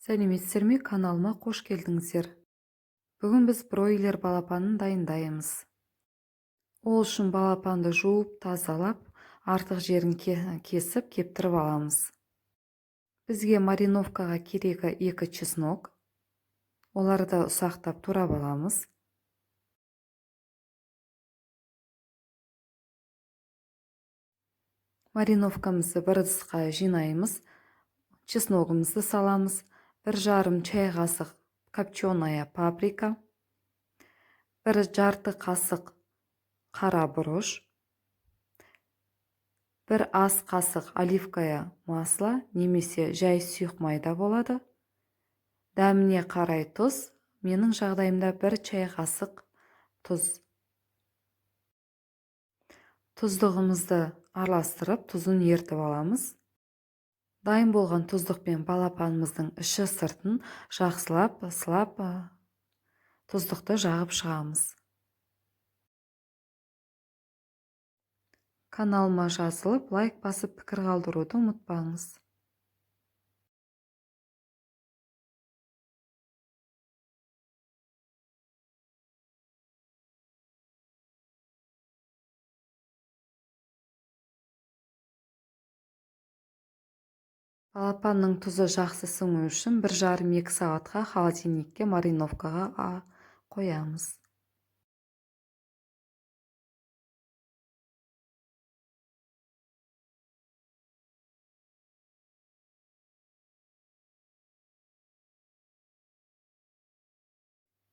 Сәлеметсіздер ме, каналыма қош келдіңіздер. Бүгін біз бройлер балапанын дайындаймыз. Ол үшін балапанды жуып, тазалап, артық жерін кесіп, кептіріп аламыз. Бізге мариновкаға керегі 2 чеснок. Оларды ұсақтап турап аламыз. Мариновкамызды бір ыдысқа жинаймыз. Чесногымызды саламыз. 1,5 чай қасық копченая паприка, 1,5 қасық қара бұрыш, 1 ас қасық оливковое масло немесе жай сұйық май да болады. Дәміне қарай тұз, менің жағдайымда 1 чай қасық тұз. Тұздығымызды араластырып, тұзын ертіп аламыз. Дайын болған тұздықпен балапанымыздың іші сыртын жақсылап сылап тұздықты жағып шығамыз. Каналыма жазылып, лайк басып, пікір қалдыруды ұмытпаңыз. Балапанның тұзы жақсы сіңу үшін 1,5-2 сағатқа холодильникке мариновкаға қоямыз.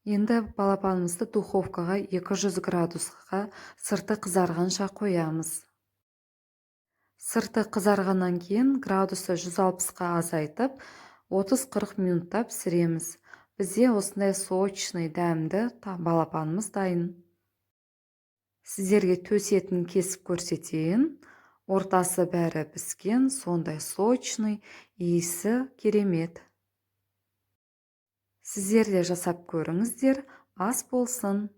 Енді балапанымызды духовкаға 200 градусқа сырты қызарғанша қоямыз. Сырты қызарғаннан кейін градусы 160-қа азайтып, 30-40 минутта пісіреміз. Бізде осындай сочный дәмді балапанымыз дайын. Сіздерге төс етін кесіп көрсетейін. Ортасы бәрі піскен, сондай сочный, иісі керемет. Сіздер де жасап көріңіздер, ас болсын.